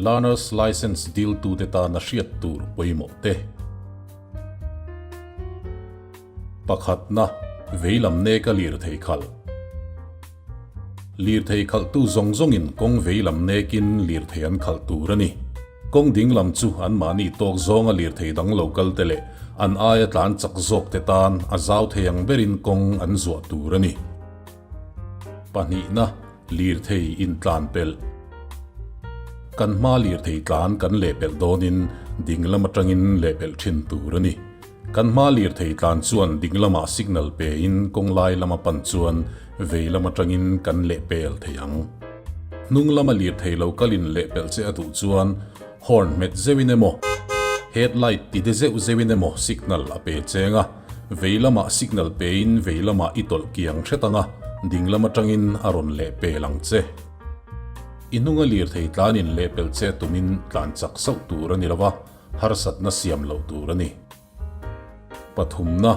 Learner's Licence diltute tana hriat tur pawimawh te. Pakhatna, veilam neka lirthei khalh. Lirthei khalhtu zawng zawngin kawng veilam nekin lirthei an khalh tur a ni. Kawng dinglam chu anmahni tawk zawnga lirthei dang lo kal te leh an aia tlan chak zawk te tan a zau thei ang berin kawng an zuah tur a ni. Pahnihna, lirthei intlan pelh. Kan hma lirthei tlan kan lehpelh dawnin dinglam atangin lehpelh thin tur a ni. Kan hma lirthei tlan chuan dinglamah signal pein kawng lai lama pan chuan vei lam atangin kan lehpel thei ang. Hnung lama lirthei lo kalin lehpelh che a duh chuan horn hmet zeuhin emaw, headlight ti de zeuh zeuhin emaw signal a pe cheng a, vei lamah signal pein vei lamah i tawlh kiang hret ang a, ding lam atangin a rawn lehpel ang che. I hnunga lirthei tlanin lehpelh che tumin tlan chak sauh tur a ni lo va. Harsatna siam loh tur a ni. Pathumna,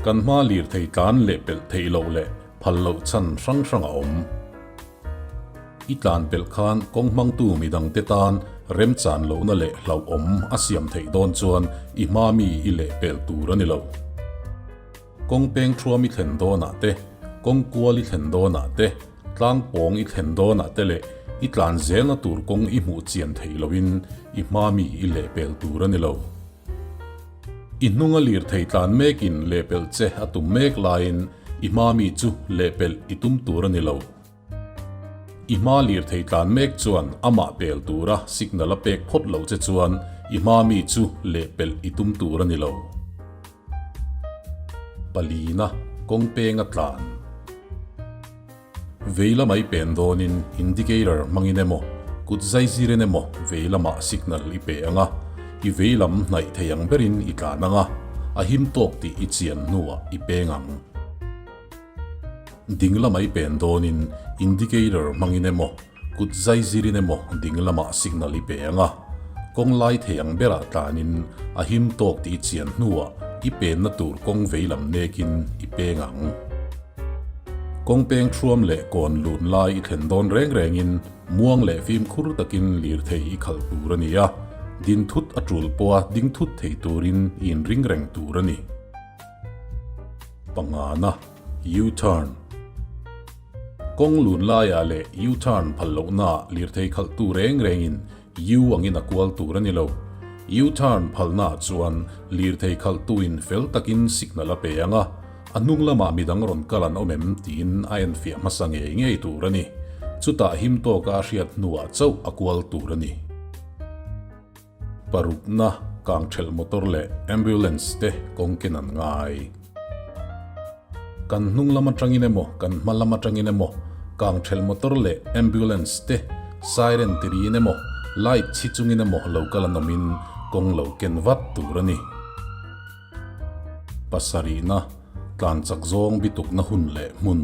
kan hma lirthei tlan leh pelh theih loh leh phal loh chhan hrang hrang a awm. I tlan pelh khan kawng hmangtu midangte tan remchan lohna leh hlauhawm a siam theih dawn chuan i hma mi i leh pel tur a ni lo. Kawng peng thuam i thlen dawnah te, kawng kual i thlen dawnah te, tlang pawng i thlen dawnah te leh i tlan zelna tur kawng i hmuh chian theih loin i hma mi i lehpel tur a ni lo. I hnunga lirthei tlan mekin lehpelh che a tum mek laiin i hma mi chu lehpelh i tum tur a ni lo. I hma lirthei tlan mek chuan amah pel tura signal a pek phawt loh che chuan i hma mi chu lehpelh i tum tur a ni lo. Palina kawng peng a tlan. Vei lamah i pen dawnin indicator hmangin emaw, kut zaizirin emaw vei lamah signal i pe ang a, i vei lam hnaih thei ang berin i tlan ang a, a him tawk tih i chian hnuah i peng ang. Ding lamah i pen dawnin indicator hmangin emaw, kut zaizirin emaw ding lamah signal i pe ang a, kawng lai thei ang berah tlanin a him tawk tih i chian hnuah i penna tur kawng veilam nekin i peng ang. Kawng peng thuam leh kawn lun lai i thlen dawn reng rengin muang leh fimkhur takin lirthei i khalh tur a ni a, din thut a tul pawha ding thut thei turin i inring reng tur a ni. Pangana, U-turn. Kawng lun laiah leh U-turn phal lohnaah lirthei khalhtu reng rengin U angin a kual tur a ni lo. U-turn phalnaah chuan lirthei khalhtuin fel takin signal a pe ang a, a hnung lamah midang rawn kal an awm em tiin a enfiah hmasa ngei ngei tur a ni. Chutah him tawka a hriat hnuah chauh a kual tur a ni. Parukna, kangthelh motor leh ambulance te kawng ken an ngai. Kan hnung lam atangin emaw, kan hma lam atangin emaw, kangthelh motor leh ambulance te siren tiriin emaw, light chhi chungin emaw lo kal an awmin kawng lo ken vat tur a ni. Pasarihna, tlan chak zawng bitukna hun leh hmun.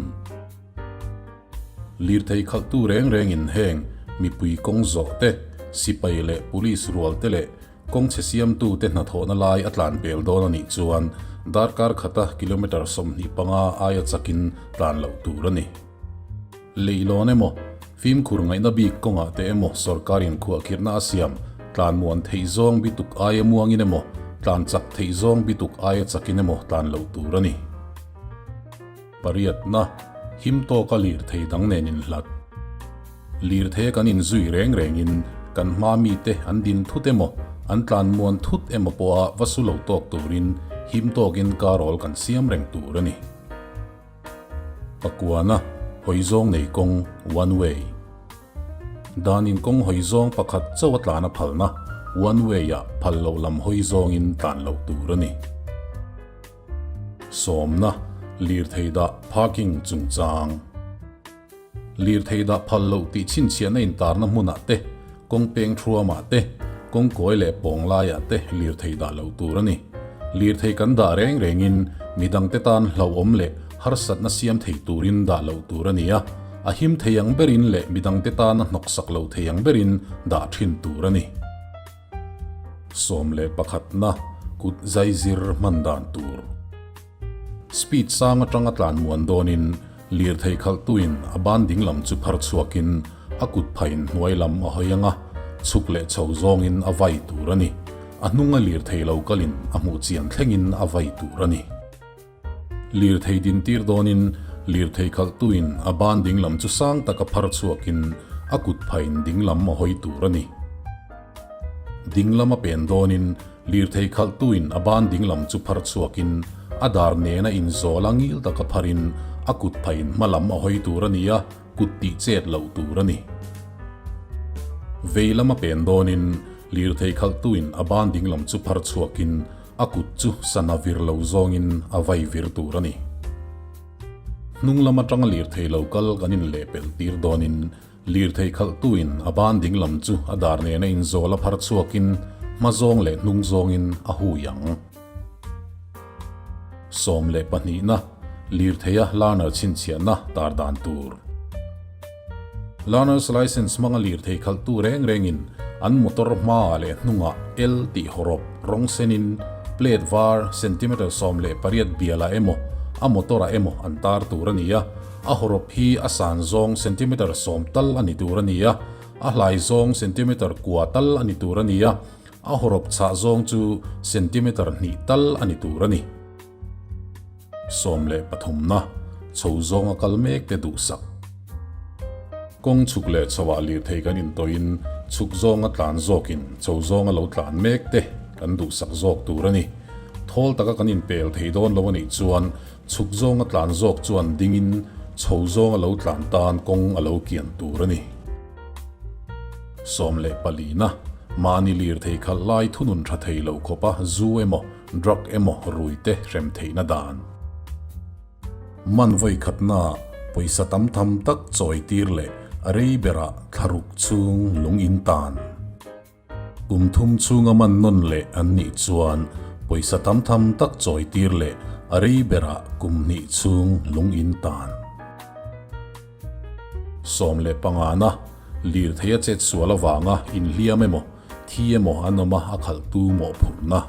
Lirthei khalhtu reng rengin heng mipui kawng zawh te, sipai leh police rual te leh kawng chhe siamtu te hnathawhna lai a tlan pel dawn a nih chuan darkar khata kilometre 25 aia chakin tlan loh tur a ni. Leihlawn emaw, fimkhur ngaihna bik kawngah te emaw sorkarin khuahkhirhna a siam tlan muan theih zawng bituk aia muangin emaw, tlan chak theih zawng bituk aia chakin emaw tlan loh tur a ni. Pariatna, him tawka lirthei dang nen inhlat. Lirthei kan inzui reng rengin kan hma mite an din thut emaw, an tlan muan thut emaw pawha va su lo tawk turin him tawkin karawl kan siam reng tur a ni. Pakuana, hawi zawng nei kawng, one way. Danin kawng hawi zawng pakhat chauh a tlan a phalna, one way-ah phal loh lam hawi zawngin tlan loh tur a ni. Sawmna, Lirthei dah parking chungchang. Lirthei dah phal loh tih chhinchhiahna intarna hmunah te, kawng peng thuamah te, kawng kawi leh pawng laiah te lirthei dah loh tur a ni. Lirthei kan dah reng rengin midangte tan hlauhawm leh harsatna siam thei turin dah loh tur a ni a, a him thei ang berin leh midangte tana hnawksak lo thei ang berin dah thin tur a ni. 11 na kut zai zir hman dan tur. Speed sang atanga tlan muan dawnin lirthei khalhtuin a ban ding lam chu phar chhuakin a kut phain hnuai lam a hawi ang a, Chhuk leh chho zawngin a vai tur a ni. A hnunga lirthei lo kalin a hmuh chian thlengin a vai tur a ni. Lirthei dintir dawnin lirthei khalhtuin a ban dinglam chu sang taka phar chhuakin a kut phain dinglam a hawi tur a ni. Dinglam a pen dawnin lirthei khalhtuin a ban dinglam chu phar chhuakin a dar nena inzawl a ngil taka pharin a kut phain hmalam a hawi tur a ni a, kut tih chet loh tur a ni. Vei lama pen dawnin lirthei khalhtuin a ban dinglam chu phar chhuakin a kut chu sana vir lo zawngin a vai vir tur a ni. Hnung lam atanga lirthei lo kal kan inlehpelh tir dawnin lirthei khalhtuin a ban dinglam chu a dar nena inzawl a phar chhuakin hma zawng leh hnung zawngin a hui ang. 12 na, Lirtheia learner chhinchhiahna tar dan tur. Learner's Licence hmanga lirthei khalhtu reng rengin an motor hmaah leh hnungah L tih hawrawp rawng senin plate var centimetre 18 bialah emaw a motor-ah emaw an tar tur a ni a, a hawrawp hi a san zawng centimetre 10 tal a ni tur a ni a, a hlai zawng centimetre 9 tal a ni tur a ni a, A hawrawp chhah zawng chu centimeter hnih tal a ni tur a ni. 13 na, chho zawnga kal mek te duhsak. Kawng chhuk leh chhoah lirthei kan intawiin chhuk zawnga tlan zawkin chho zawnga lo tlan mek te kan duhsak zawk tur a ni. Thawl taka kan inpel thei dawn lo a nih chuan chhuk zawnga tlan zawk chuan dingin chho zawnga lo tlan tan kawng a lo kian tur a ni. 14 na, mahni lirthei khalh lai thunun tha thei lo khawpa zu emaw, drug emaw rui te hrem theihna dan. Man vawi khatnaah pawisa tam tham tak chawi tir leh a rei berah thlaruk chhung lung in tan. Kum thum chhunga man nawn leh an nih chuan pawisa tam tham tak chawi tir leh a rei berah kum hnih chhung lung in tan. 15 na, lirthei a chet sual avanga inhliam emaw, thi emaw an awm a a khalhtu mawhphurhna.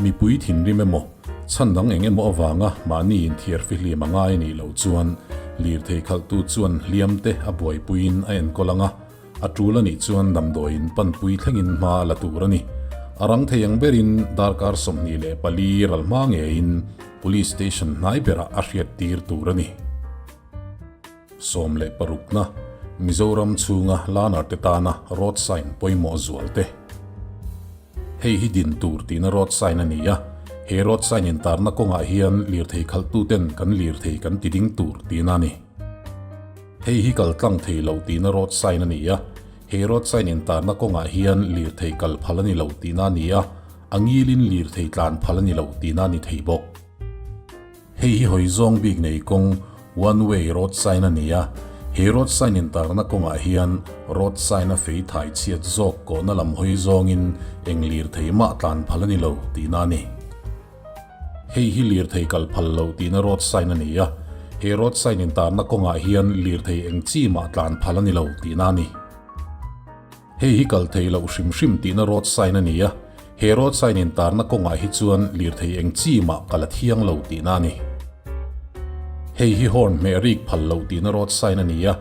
Mipui thinrim emaw, chhan dang eng emaw avanga mahni inthiar fihlim a ngai a nih loh chuan lirthei khalhtu chuan hliam te a buaipuiin a enkawl ang a, a tul a nih chuan damdawiin panpui thlengin hma a la tur a ni. A rang thei ang berin darkar 24 ral hma ngeiin Police Station hnai berah a hriattir tur a ni. 16 na, Mizoram chhunga learner te tana road sign pawimawh zual te. Hei hi din tur tihna road sign a ni a, he road sign intarna kawngah hian lirthei khalhtuten kan lirthei kan ti ding tur tihna a ni. Hei hi kal tlang thei lo tihna road sign a ni a, he road sign intarna kawngah hian lirthei kal phal a ni lo tihna a ni a, a ngilin lirthei tlan phal a ni lo tihna a ni thei bawk. Hei hi hawi zawng bik nei kawng one way road sign a ni a, he road sign intarna kawngah hian road sign a fei thai chhiat zawk kawhna lam hawi zawngin eng lirthei mah tlan phal a ni lo tihna a ni. Hei hi lirthei kal phal lo tihna road sign a ni a, he road sign intarna kawngah hian lirthei eng chi mah tlan phal a ni lo tihna a ni. Hei hi kal thei loh hrim hrim tihna road sign a ni a, he road sign intarna kawngah hi chuan lirthei eng chi mah kal a thiang lo tihna a ni. Hei hi horn hmeh rik phal loh tihna road sign a ni a,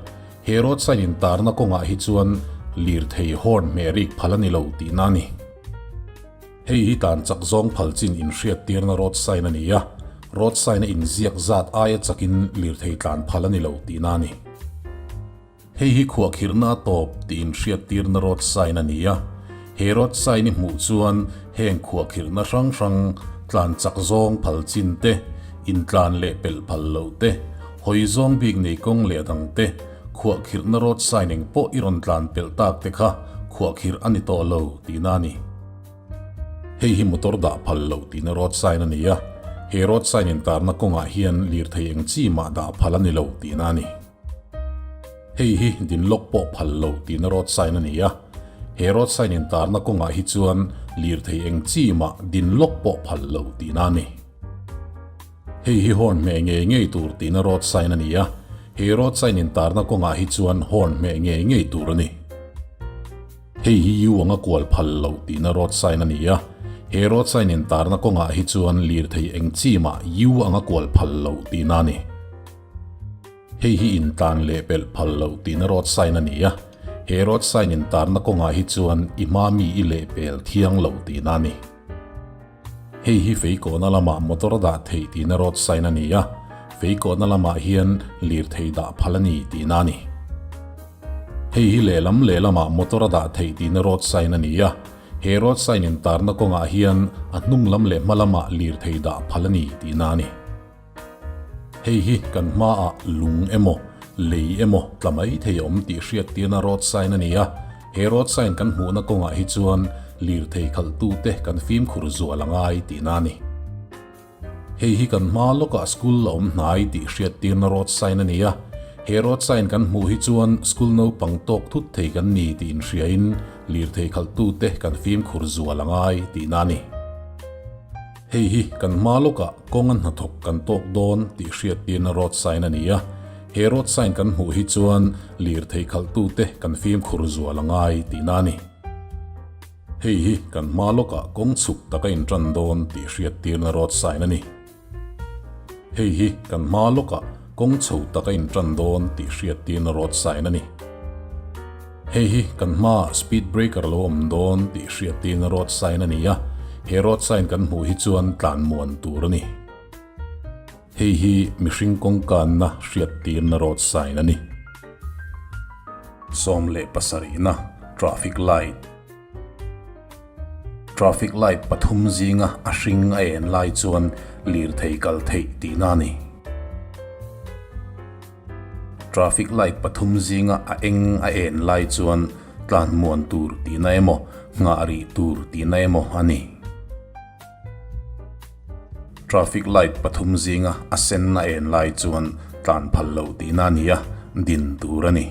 he road sign intarna kawngah hi chuan lirthei horn hmeh rik phal a ni lo tihna a ni. Hei hi tan chak zawng phal chin inhriattirna road sign a ni a, road sign a inziak zat aia chakin lirthei tlan phal a ni lo tihna a ni. Hei hi khuahkhirhna a tawp tih inhriattirna road sign a ni a, he road sign i hmuh chuan heng khuahkhirhna hrang hrang tlan chak zawng phal chin te, intlan leh pelh phal loh te, hawi zawng bik nei kawng leh dang te, khuahkhirhna road sign eng pawh i rawn tlan pelh tak te kha khuahkhirh a ni tawh lo tihna a ni. Hei hi motor dah phal loh tihna road sign a ni a, he road sign intarna kawngah hian lirthei eng chi mah dah phal a ni lo tihna a ni. Hei hi din lawk pawh phal lo tihna road sign a ni a, he road sign intarna kawngah hi chuan lirthei eng chi mah din lawk pawh phal lo tihna a ni. Hei hi horn hmeh ngei ngei tur tihna road sign a ni a, he road sign intarna kawngah hi chuan horn hmeh ngei ngei tur a ni. Hei hi U anga kual phal lo tihna road sign a ni a, he road sign intarna kawngah hi chuan lirthei eng chi mah U anga kual phal lo tihna a ni. Hei hi intlan leh pelh phal lo tihna road sign a ni a. He road sign intarna kawngah hi chuan i hma mi i lehpel thiang lo tihna a ni. Hei hi feikawhna lamah motor dah theih tihna road sign a ni a, feikawhna lamah hian lirthei dah phal a ni tihna a ni. Hei hi lehlam lehlamah motor a dah theih tihna road sign a ni a, he road sign intarna kawngah hian a hnung lam leh hma lamah lirthei dah phal a ni tihna a ni. Hei hi kan hmaah lung emaw, lei emaw tla mai thei a awm tih hriattirna road sign a ni a, he road sign kan hmuhna kawngah hi chuan lirthei khalhtute kan fimkhur zual a ngai tihna a ni. Hei hi kan hma lawkah school a awm hnai tih hriattirna road sign a ni a, he road sign kan hmuh hi chuan school naupang tawk thut thei kan ni tih inhriain lirthei khalhtute kan fimkhur zual a ngai tihna a ni. Hei hi kan hma lawkah kawnga hnathawk kan tawk dawn tih hriattirna road sign a ni a, he road sign kan hmuh hi chuan lirthei khalhtute kan fimkhur zual a ngai tihna a ni. Hei hi kan hma lawkah kawng chhuk tak a intan dawn tih hriattirna road sign a ni. Hei hi kan hma lawkah kawng chho tak a intan dawn tih hriattirna road sign a ni. Hei hi kan hmaah speed breaker lo awm dawn tih hriattirna road sign a ni a, he road sign kan hmuh hi chuan tlan muan tur a ni. Hei hi mihring kawngkanna hriattirna road sign a ni. 17na Traffic light Traffic light pathum zinga a hring a en lai chuan lirthei kal theih tihna a ni. Traffic light pathum zinga a eng a en lai chuan tlan muan tur tihna emaw, nghah rih tur tihna emaw a ni. Traffic light pathum zinga a sen a en lai chuan tlan phal loh tihna a ni a, din tur a ni.